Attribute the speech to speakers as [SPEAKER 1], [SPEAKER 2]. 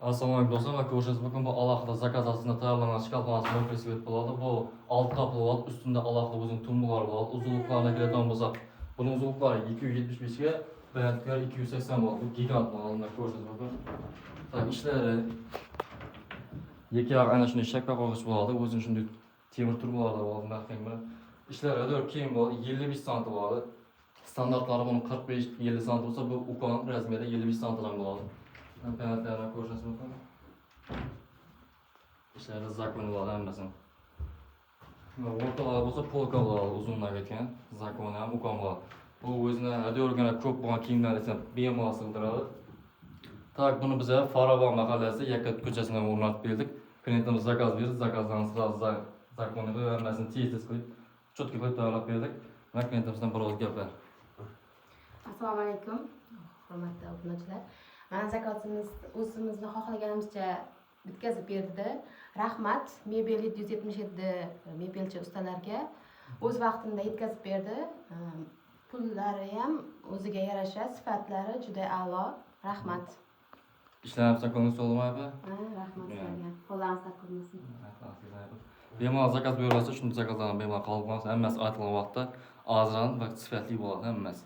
[SPEAKER 1] Assalomu alaykum, do'stlar. Mana ko'rishingiz mumkin, bu alohida zakaz asosida tayyorlangan shkafxonasi mo'lfil bo'ladi. Bu alt qapli bo'ladi, ustida alohida o'zining tumbalari bo'ladi. Uzunliklarini keladigan bo'lsak, buni uzunliklari 275 ga, balandliklari 280 bo'ladi. Bu gigant bo'ladi, ko'rishingiz mumkin. Так, ishlari ikki yoq ana shunday shakka qo'yg'ich bo'ladi, o'zini shunday temir trubalar bo'ladi, mahkam. Ishlari ado'r keng bo'ladi, 55 santi bo'ladi. Standartlari buni 45-50 santi bo'lsa, bu ukon razmeri 55 santidan bo'ladi. Balandlarini ko'rishingiz mumkin. Ishlari zakon bo'ladi hammasini. O'rtalarda bo'lsa polka bo'ladi, uzundan ketgan. Zakoni ham ukon bo'ladi. Bu o'zini ado'rgina ko'p bo'lgan kiyimlar ichini bemalol sig'diradi. Так, buni biza Farovon mahallasi Yakat ko'chasidan o'rnatib berdik. Klientimiz zakaz berdi, zakazdan сразу zakonni qilib, hammasini tez-tez qilib, чётко qilib tayyorlab berdik. Va klientimizdan biroz gaplar.
[SPEAKER 2] Assalomu alaykum, hurmatli obunachilar. Mana, zakazimiz o'zimizni xohlaganimizcha bitkazib berdi. Rahmat Mebel 777 mebelchi ustalarga, o'z vaqtida yetkazib berdi. Pullari ham o'ziga yarasha, sifatlari juda a'lo. Rahmat.
[SPEAKER 1] Ishlayapsan, ko'ngil so'lamayapti?
[SPEAKER 2] Ha, rahmat sizlarga, qo'llaringiz dard ko'rmasin.
[SPEAKER 1] Bemalol zakaz buyursa, shunday zakazlarni bemalol qabul qilamiz. Hammasi aytilgan vaqtda, arzon va sifatli bo'ladi hammasi.